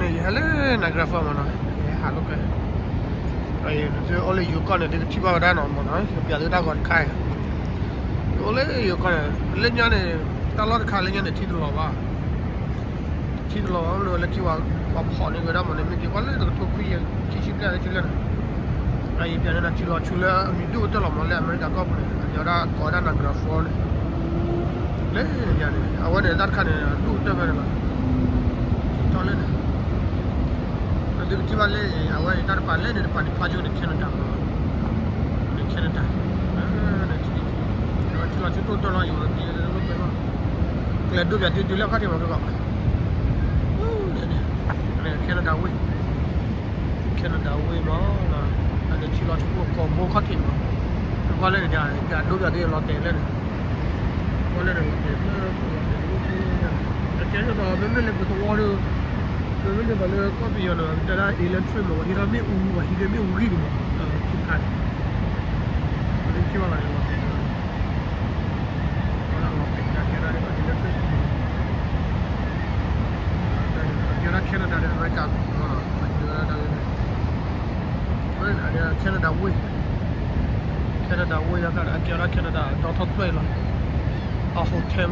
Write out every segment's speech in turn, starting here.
ယဟဲလၢ Niagara Falls မ့ၢ်နီၤ, ယဟဲဟးလိာ်ကွဲ, သုအိၣ်လၢယိၤကီၢ်န့ၣ် သုကထံၣ်ဘၣ်ဝဲဒၣ်နီၤမ့ၢ်နီၤ, ယပျးသုတၢ်ဂီၤတခါအံၤ, ယအိၣ်လၢယိၤကီၢ်န့ၣ် လၢညါန့ၣ် တၢ်လီၢ်တခါလၢညါန့ၣ် ထံတလီၤဘၣ် ထံတလီၤဘၣ် မ့ၢ်လၢခံဝဲ ပှၤဖီၣ်န့ၢ်ဝဲဒၣ်မ့ၢ်န့ၣ် မ့ၢ်က့ၤကွၢ်လၢတကထိခွံကယၤခံဆံဘျဲၣ်လၢခံဘျဲၣ်န့ၣ်, အအံၤပျးန့ၣ် ထံလီၤဆူလၢအမံၤဒိၣ်ကတၢၢ်လီၤမ့ၢ် လၢအမဲရကၤကီၢ်ပူၤန့ၣ် အကဲဝဲဒၣ်ကိးဝဲဒၣ် Niagara Falls န့ၣ် လၢညါန့ၣ် အဝဲန့ၣ်တၢ်တခါန့ၣ် ဒိၣ်ကတၢၢ်ဖဲန့ၣ်လီၤ, ထံထီၣ်လၢန့ၣ် သုကထံၣ်ဘၣ်လၢ အဝဲတၢ်တပၤလၢန့ၣ်တပၤန့ၣ် ဖးကၠိန့ၣ် Canada မ့ၢ်နီၤ, Canada ထံလီၤဆူဒိၣ်ကတၢၢ်လီၤ ယိၤ ကျဲဒိၣ်ပျးသုဒုးလၢခီၣ်ထံးမ့ၢ်ကီး Canada Way, Canada Way မ့ၢ် အန့ၣ်ထံလီၤဆူကိးဘိခီၣ်ထံးမ့ၢ်, ကွၢ်လၢန့ၣ် ပျးဒိပျးသုလီၤတဲာ်လၢန့ၣ်, ကွၢ်လၢန့ၣ်လီၤတဲာ်လၢ အကဲထီၣ်ဒီး မ့မ့ၢ်လၢပတဝီဒီး မ့မ့ၢ်လၢပှၤလၢကီၢ်ပယီၤန့ၣ် တဲဒၣ် electric မ့ၢ် ပှၤဟံးထီၣ်မ့ၣ်အူ ပှၤဟံးထီၣ်မ့ၣ်အူဂံၢ်န့ၣ်မ့ၢ် ထံခါန့ၣ် လၢက့ၤဘၣ်လီၤန့ၣ် လီၤတဲာ်လီၤ, လီၤတဲာ် ကဲဒၣ် electricity ကဲဒၣ် Canada ဒီး America မ့ၢ် Canada Way, Canada Way ကဲဒၣ် Canada ဒီထီၣ်ဖျၢၣ်လီၤ, အ hotel,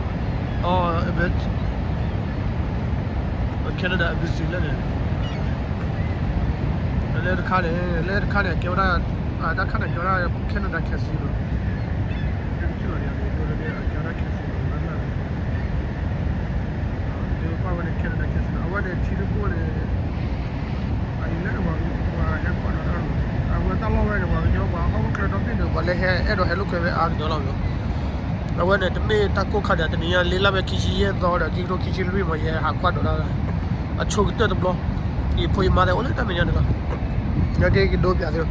အ event, Canada Embassy လၢန့ၣ်, လၢတခါန့ၣ် လၢတခါန့ၣ် ကဲဝဲဒၣ် တၢ်ခါန့ၣ် ကဲဝဲဒၣ် Canada Casino လၢန့ၣ် ကဲဝဲဒၣ် Casino လၢန့ၣ်, ကွၢ်ဝဲန့ၣ် Canada Casino အဝဲန့ၣ် ထံတဘိန့ၣ် အအံၤလၢပှၤဟဲကွၢ်ဒီးတၢ်, အဝဲတၢ်လီၢ်ဝဲန့ၣ် ပှၤကညီပှၤဟီၣ်ခိၣ်ချၢဒီဘ့ၣ်န့ၣ် ပှၤလၢဟဲအဲၣ်ဒိးဟဲလိာ်ကွဲဝဲအါကညီလီၤမ့ၢ်, အဝဲန့ၣ် တမ့ၢ်တၢ်ကိၢ်ခါဒံး တနံၤညါ လ့လၢဝဲခံဆံယဲၢ်သီဒီး ခံကထိခံဆံလွံၢ်မ့ၢ် ယဟဲဟးကွၢ်ဒီးတၢ်, အဆိကတၢၢ်တဘျီ, ယဖိယမါသ့ၣ်အိၣ်လၢတၢ်မဲာ်ညါန့ၣ်လီၤ, ယက့ၤကဒိပျးသု,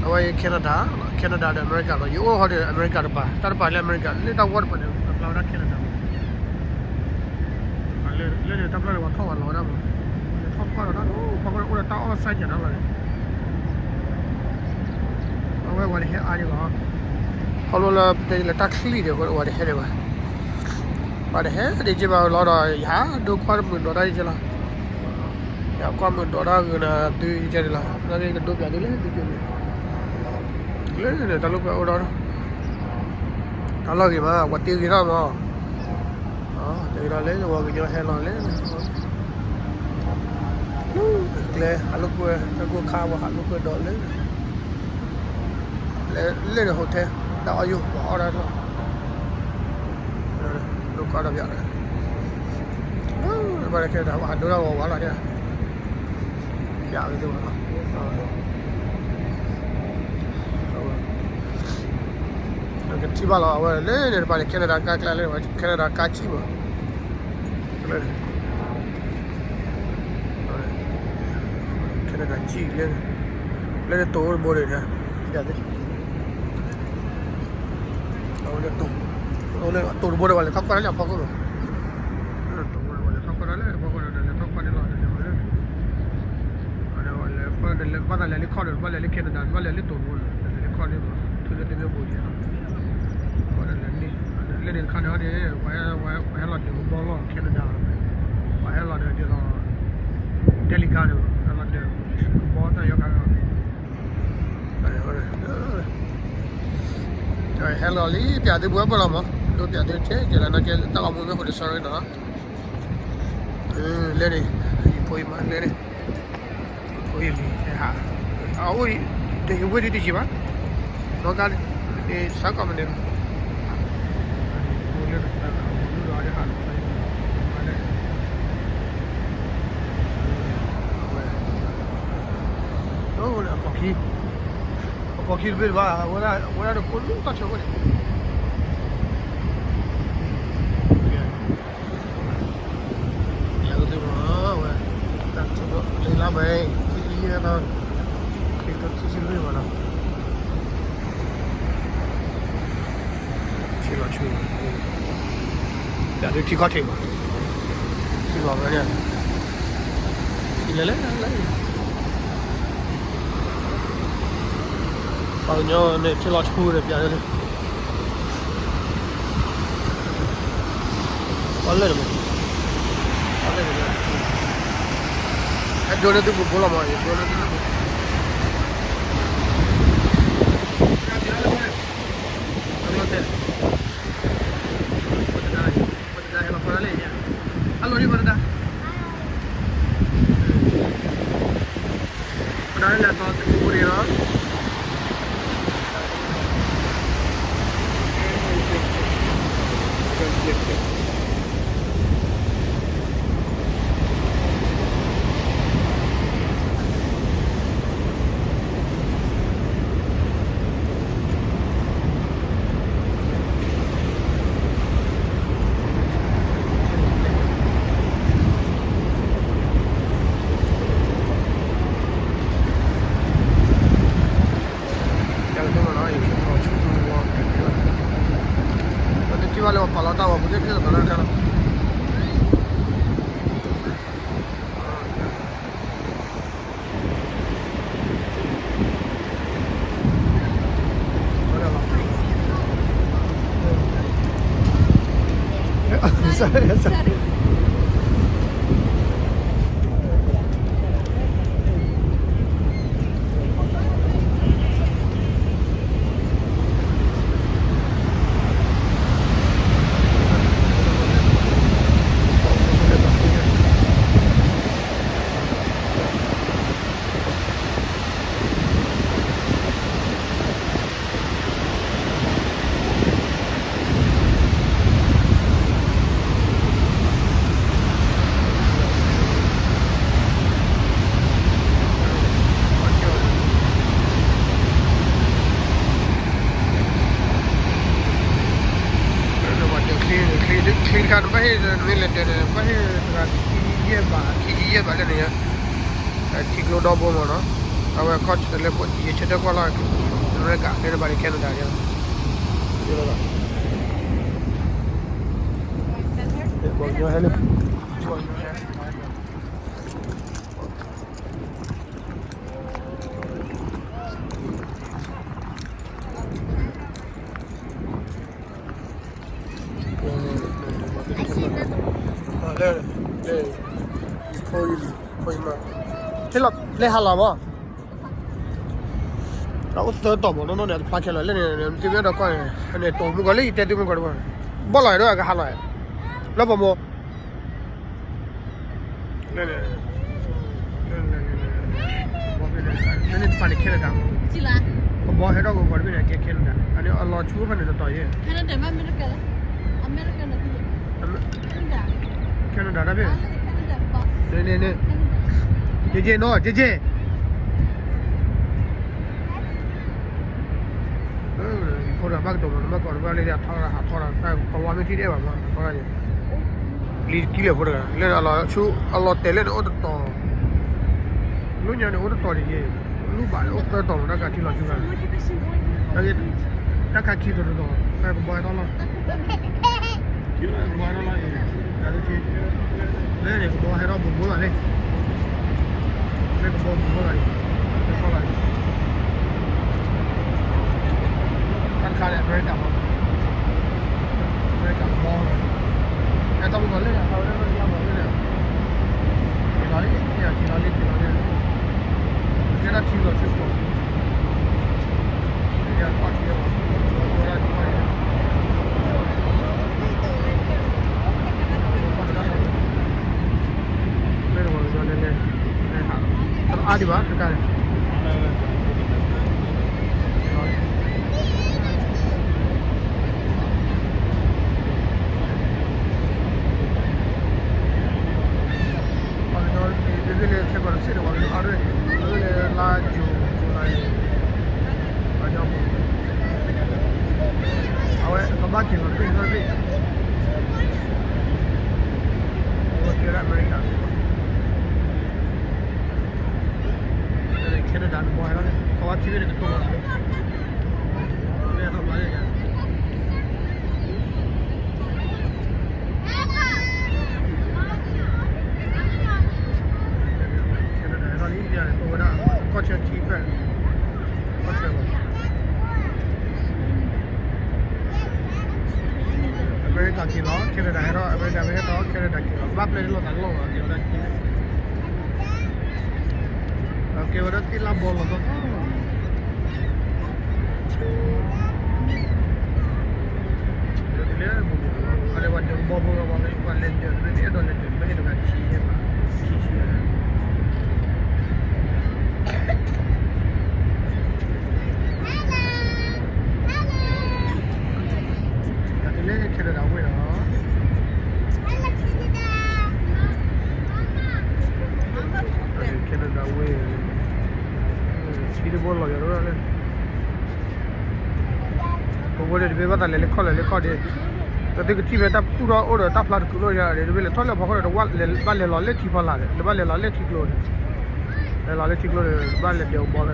အဝဲ Canada, Canada ဒီး America လီၤ, ယအိၣ်ဟီဒီး America တပၤ, တၢ်တပၤလၢ America လၢတၢ်ဝီတပၤန့ၣ် အပျးဝဲဒၣ် Canada မ့ၢ် လၢန့ၣ်တၢ်ပျၢ်န့ၣ် ပှၤထီၣ်ဝဲလီၤဝဲဒၣ်မး, ထီၣ်ကွၢ်ဒီးတၢ်ဒိၣ်ဖီခိၣ်န့ၣ် အိၣ်ဒီးတၢ်အီၣ်စဲကဲးနီၤလီၤန့ၣ်, အဝဲဝဲတဟဲအါယဂီၢ်, ခီဖျိလၢပတဲလၢတၢ်ချံၣ်ဒီး ဝဲတဟဲဒံးဘၣ်, ပှၤတဟဲဒံးက့ဘၣ်လီၤဒီး ယဟးဒိကွၢ်တမုာ်ဒီးတၢ်ယကဲလီၤ, ယကွၢ်မုာ်ဒီးတၢ်ဂ့ၤန့ၣ် သုယကဲဒံးလီၤ, နာ်က့ကဒိပျးသုလၢသုကဲန့ၣ်, လၢန့ၣ်တၢ်လိၣ်ဖဲအိၣ်ဒီး တၢ်လီၢ်ဂ့ၤမး ပှၤတ့ဂ့ၤထီၣ်မး, တ့ဂ့ၤထီၣ်လၢပှၤကညီဟဲလီၤလၢ ကျဲဟးလိာ်ကွဲ တၢ်ကိၢ်ခါပှၤဟးလိာ်ကွဲဒီးလၢ လၢန့ၣ် hotel တၢ်အီၣ်ယိာ်ပှၤအီၣ်တၢ်လီၢ်, လိာ်ကွဲဒီးပျး, ဘၣ်လၢခဲတၢ် ပှၤဟးဒိတၢ်ဂီၤဝါလီၤ, ပျးဝဲသ့ၣ်ဝဲလီၤ ကထံၣ်ဘၣ်လီၤ အဝဲလၢန့ၣ်တပၤန့ၣ် Canada ကါကျဲလၢ Canada ကါကံၣ်မး, လၢ Canada ကံၣ်လၢ လၢန့ၣ်တိၤအိၣ်တဘိန့ၣ် ယၤသ့ၣ် အဝဲလၢတိၤ တိၤတဘိန့ၣ် ပှၤလဲၤထီၣ်ကွၢ်တၢ်လၢအဖီခိၣ်လီၤ, တိၤတဘိန့ၣ် ပှၤလဲၤထီၣ်ကွၢ်တၢ်လၢအဖီခိၣ်ဒီး လဲၤထီၣ်ကွၢ်န့ၣ်လီၤ တလဲၤဝဲလၢ ဘၣ်သးလဲၤလၢခီၣ်ဒီး ဘၣ်လဲၤလၢ Canada ဘၣ်လဲၤလၢတိၤတဘိန့ၣ် လဲၤလၢခီၣ်န့ၣ် ထူလၢတမ့ၢ်ဘူးကဲလီၤ, အဝဲလဲၤန့ၣ် လၢန့ၣ်တခါန့ၣ်ဟီန့ၣ် ပှၤဟဲလီၤဒုးကဘီလီၤ Canada ပှၤဟဲလီၤဒီးဒ်သိး Delica န့ၣ် ဟဲလီၤဒုးကဘီတၢ်ယီခါ ဟဲလီၤလံ ပျးသုပှဲၤပှဲၤလီၤမး ဒိပျးသုကဲကဲလၢနီၢ်ကဲ တၢ်ဂီၤမူမ့ၢ်ဟိုတဆီရ့နီၤ လၢန့ၣ် ယဖိယမါလၢန့ၣ် ဖိယလံၤဟဲဟး အအိၣ် တယဝ့ၢ်ဒ်တယံာ်ဘၣ် နီၢ်ကါန့ၣ် စးကီးမန့ၣ်လီၤ လၢတၢ်ဂီၤမူဒီးဟဲဟးလီၤ အဝဲ အဝဲ အပိာ်ခံ အပိာ်ခံတဘ့ၣ်တဘၣ် အဝဲဒၣ် အဝဲဒၣ်တကိးလူၢ်တၢ်ဆၢဝဲန့ၣ် ယကသ့ၣ်မးဝဲ တၢ်ကစီၣ်လၢလါဘဲ ခံဆံယဲၢ်သီ ခံကထိခံဆံလွံၢ်မးနီၤ ဆ့လီၤဆူ ပျးဒုးထံခီၣ်ထံးမး ထံလီၤဝဲဒၣ် ထံလဲၤလဲၤလဲၤ ပှၤကညီန့ၣ် ထံလီၤဆူန့ၣ် ပျးဒုး ပှၤလဲၣ်တမး ပှၤလဲၣ်တမး ယဒိန့ၢ်သုဘူးဘူးလီၤမး, ယဒိန့ၢ်သုဘူးဘူး, အလီၤတဲာ်, ပတဒါဟဲလီၤဖီဒၣ်လဲၣ်, အလီၤဒံးပတဒါ, ပဒါလဲၤသီတဘူးဘူးန့ၣ်လီၤ. ပှၤတထံၣ်ဘၣ်လၢပှၤပာ်လီၤတၢ်ဝဲပူၤသ့ၣ်သ့ၣ်တဖၣ်လၢတၢ်လီၤ. ချ့တခါန့ၣ် ဘၣ်ဟ့ၣ်မ့ၢ်လဲၤဒၢးန့ၣ် ဘၣ်ဟ့ၣ်တဂၤခံဆံယဲၢ်ဘး ခံဆံယဲၢ်ဘးလၢန့ၣ်, ထံကျိဒီဘိမ့ၢ်နီၤ, အဝဲခီၣ်ဆၢလၢယဆၢထၢၣ်ကွၢ်လီၤ, အမဲရကၤ ဖဲန့ၣ်ဘၣ်န့ၣ် Canada န့ၣ်, ဟဲလၢ ဟ့ၣ်လီၤလၢဟးလီၤမး, တၢ်အိၣ်သၢတီၤမး နီၢ်နီၢ်န့ၣ် အတဖျါခဲလၢာ်လၢန့ၣ် သုမ့ၢ်အဲၣ်ဒိးကွၢ်န့ၣ် အန့ၣ်တိာ်မုၢ်ကီၤလၢယတဲသုမုၢ်ကီၤတဘၣ်, ဘီၣ်လီၤဒီးအကဟးလီၤ, လၢပမိၢ် လၢန့ၣ် လၢန့ၣ် လၢန့ၣ်တပၤန့ၣ် Canada မး, ကဘီဟဲထီၣ်ကဂီၤတဘ့ၣ်န့ၣ် ကဲ Canada အန့ၣ် အလီၤဆူဖဲန့ၣ်တတီၤယဲၢ် Canada တၢ်ဖဲ, န့ၣ်န့ၣ်, က့က့နီၤ က့က့ ဖိဒီးဘၣ်ကတိၤမး နမ့ၢ်ကိးတဘၣ်လၢ အထီရၤ ဟးထီရၤ တၢ်ကဝါမ့ၢ်ထံၣ်တအဲၣ်ဘၣ်မး ဟးထီရၤန့ၣ်, လံကံလၢာ်ဖိတဂၤ လၢအလီၤဆူ အလီၤတဲာ်လၢန့ၣ်အိၣ်တတီၤ, လၢညါန့ၣ်အိၣ်တတီၤတယဲၢ်, လူၢ်ဘၣ်န့ၣ်အိၣ်သၢတီၤမး တၢ်ကထံလီၤဆူခါ, တၢ်ခါခံတီၤတတီၤ တၢ်ကဘီဟဲထီၣ်လီၤ ကဘီဟဲထီၣ်လီၤအံၤ, လၢန့ၣ်ကဘီဟဲထီၣ်ဘူးဘူးလီၤလံ, လၢကဘီဘူးဘူးလီၤအံၤ, ကဘီလီၤအံၤ, တၢ်တခါန့ၣ် အမဲရကၤမး, အမဲရကၤကဘီလီၤ, ဟဲထီၣ်ဘူးလီၤလံ ဟဲထီၣ်ဝဲဒၣ်လၢညါမးလံန့ၣ်, က့ၤလီၤလံ က့ၤလီၤလံ က့ၤလီၤလံ, ကဲဒၣ်ထံလီၤဆူကီၢ် အါဒံးဘၣ်တကါန့ၣ် ပှၤကညီ ဒ်လဲၣ်ခဲကီးတစ့ၢ်န့ၣ် ပှၤကညီအါရဲၣ်န့ၣ် လၢလၢလါယူၤ ယူၤလံ ပှၤကညီ အဝဲကဘၣ်က့ၤလီၤတဘ့ၣ်တဘ့ၣ် အဝဲကဲဒၣ်အမဲရကၤ Canada န့ၣ် ဘီဟဲထီၣ်န့ၣ် ကဝါထံဘ့ၣ်န့ၣ် ကတိၤလီၤ လၢထီၣ်ဘျါန့ၣ် Canada ဟဲထီၣ်လံ ယၤန့ၣ် တိၢ်ဝဲဒၣ် ကီၢ်ဆၢထံဖျၢၣ် ကီၢ်ဆၢလီၤ အမဲရကၤက့ၤလီၤ Canada ဟဲထီၣ် အမဲရကၤမ့ၢ်ဟဲထီၣ် Canada က့ၤလီၤ ဘၣ်ပျဲလီၤသးလီၢ်လီၤ က့ၤလီၤတၢ်က့ၤ ကဲဝဲဒၣ်သ့ၣ်လၣ်ဘီလီၤသီသီလီၤ. တုၤလၢ အဝဲဒၣ်ပှၤဒဲးဘီဖိ ပှၤလဲၤဒၢး အဲၣ်ဒိးလဲၤဒၢး မ့ၢ်ဟဲဒိးဂၤတဆံယဲၢ်ဘၣ်, တဆံယဲၢ် တုၤလၢ Canada ဝ့ၢ်လီၤ. Canada ဝ့ၢ် ထံတဘိလီၤယၤဒၣ်လၢ ပဝဲဒၣ်တဘ့ၣ်ဘၣ်သးလဲၤလၢခီၣ်လဲၤလၢခီၣ်ဒ့, တၢ်သ့ၣ်ကထံၣ်ဖဲတၢ်ဖူၣ်ထီၣ်အိၣ်ဒီးတၢ်ဖျါတကုးလိာ်ယၤဒီး တဘ့ၣ်လဲၤထီၣ်လၢအဖီခိၣ်ဒီး ဘၣ်လဲၤလီၤလၢထံဖီလာ်ဒီး တဘၣ်လဲၤလီၤလၢထံကျိဒီး လဲၤလီၤလၢထံကျိဒီး ဘၣ်လဲၤဒဲးအဘီဖဲန့ၣ်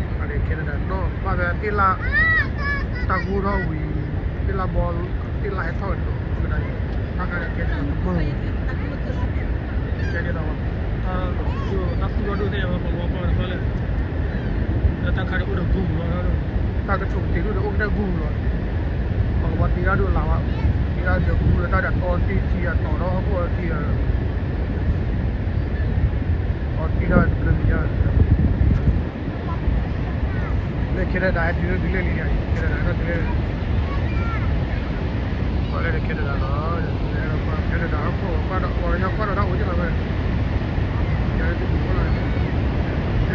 အန့ၣ် Canada နီၢ်ဘၣ်ဖဲသ့ၣ်လၣ် တၢ်ကအိၣ်ထီၣ်ဝံၤ သ့ၣ်လၣ်ဘီ သ့ၣ်လၣ်ဟဲထီၣ်ဝဲတဘျီ ကဒါက့ၤ တၢ်ခါန့ၣ် Canada တမုာ် ကဲန့ၣ်ဒီး တၢ်သူၣ်ထီၣ်ဒိၣ်သ့ၣ်ညါဝဲ ပှၤကဘီပှၤတဖၣ်လၢ လၢတၢ်ခါန့ၣ်အိၣ်ဒီး Google လီၤ, တၢ်ကဆိၣ်ကတ့ၤဒိၣ်ဒီးအိၣ်ကတၢၢ် Google လီၤ, ပှၤကဘီတ့တၢ်ဒိၣ်လၢ်ဘၣ်, တ့တၢ်ဒီး Google လၢတၢ်ဒီးတီတံၢ်ထံအတီၤဒီးဟီၣ်ခိၣ်အထံအ တီတံၢ်တၢ်တဘျုးမံၤညါ လၢ Canada ဟဲတုၤလၢဒ်လဲၣ်လံယၤ Canada ဟဲထီၣ်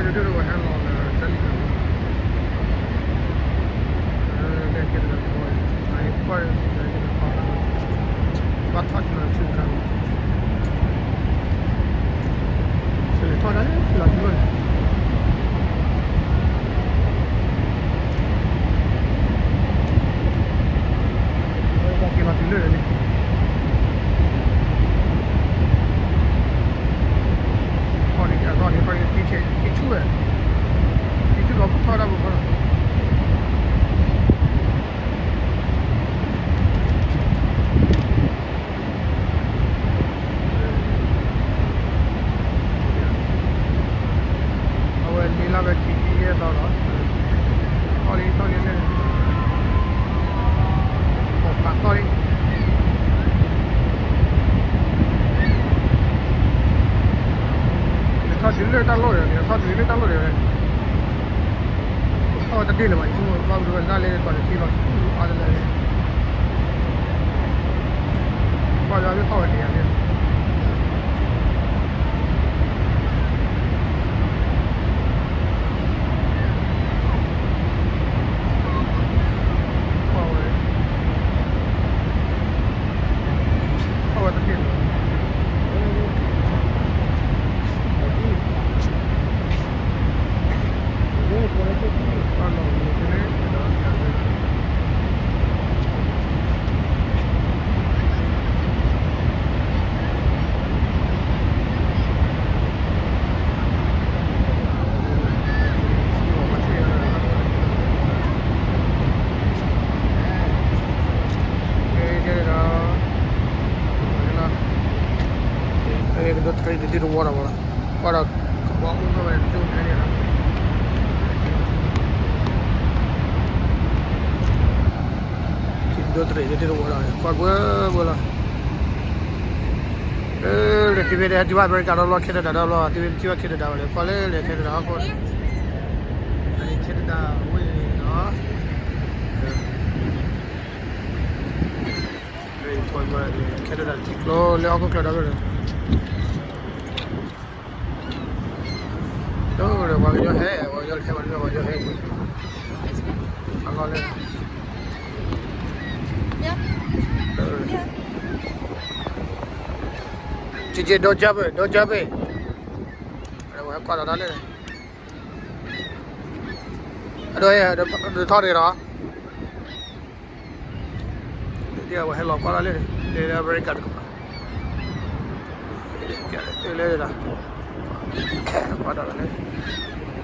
တုၤလၢ ကွၢ်လၢ Canada လီၤ, Canada ဟီၣ်ခိၣ် ကွၢ်ဒီး ပှၤကညီကွၢ်ဒီးတၢ်အိၣ်က့ၤလီၤဝဲ, ယၤလၢဒုးပူၤလီၤ, လၢဒုးဒိၣ်ဝဲဟဲလီၤလၢတၢ်လံၤ လၢ Canada တဘီ ကွၢ် ဘၣ်ထီၣ်တုၤလီၤဆူကါ လဲၤထီၣ်ဒၣ်လၢလီၤတုၤလီၤန့ၣ် ပက့ၤလီၤတုၤလၢန့ၣ် ခီန့ၣ် အသီန့ၣ် ခီန့ၣ် ထံဆဲး ထံဆူၣ်ဝဲ ထံဆူၣ်လီၤ ပထီၣ်ဒၣ်ပခီလီၤ အဝဲလံလၢ်ဝဲခံဆံယဲၢ်သီလီၤ, ထီၣ်လံ ထီၣ်လံန့ၣ် ပိာ်ဖးသီၣ်လံ, လဲၤထီၣ်တုၤလၢတၢ်လီၢ်ဒီး လဲၤထီၣ်တုၤလၢတၢ်လီၢ်ဒီး ထီၣ်ဝဲတဒ့ၣ်လၢၤဘၣ် ယဆိကမိၣ် ဘၣ်မနုၤဝဲဒၣ်လဲၣ် ပှၤတထံၣ်လီၤဆူအါတလၢန့ၣ် ကွၢ်ယွၤမ့ၢ်ထီၣ်ဝဲတယၤန့ၣ် ကွၢ်ဝဲ ကွၢ်ဝဲတဒ့ၣ်လၢၤဘၣ် ကဒိးတရံးတဒုတဝီဒီး ကွၢ်ဒီးကဘီအိၣ်ဝဲတဒုန့ၣ်လီၤ ဒိးတရံးတဒုတဝီဒီး ကွၢ်ပှဲၤပှဲၤလီၤ လၢခံဖဲန့ၣ် ဟဲတုၤဘၣ်အမဲရကၤဒီးဘျီ Canada ဒီးဘျီ တုၤဖဲန့ၣ်ထံၣ်ဘၣ် Canada ဝဲန့ၣ် ကွၢ်လၢလဲၤ Canada ဟီၣ်ခိၣ်န့ၣ် Canada ဝ့ၢ်လီၤ Canada ထံကျိလၢဟီၣ်ခိၣ်ချၢဒီး ဒီးပှၤကညီဟဲ ပှၤကညီဟဲ ပှၤကညီဟဲ အလီၢ်လၢ ကကဲ don't jump it, don't jump it ဝဲကွၢ်လီၤတၢ်လၢ အဒိ ဒိးထီၣ်တဂ့ၤဒီး ဒ်အဝဲဟဲလီၤကွၢ်လီၤလၢန့ၣ် လၢအမဲရကၤတကပၤ လၢဒၣ် ကွၢ်ဒီးလၢ Canada အမဲရကၤ လၢန့ၣ်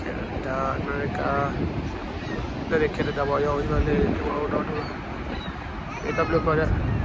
Canada ပှၤကညီအိၣ်လၢန့ၣ် ပှၤအိၣ်ဒီဒူၣ်လီၤ တၢ်ဘျုးဖးဒိၣ်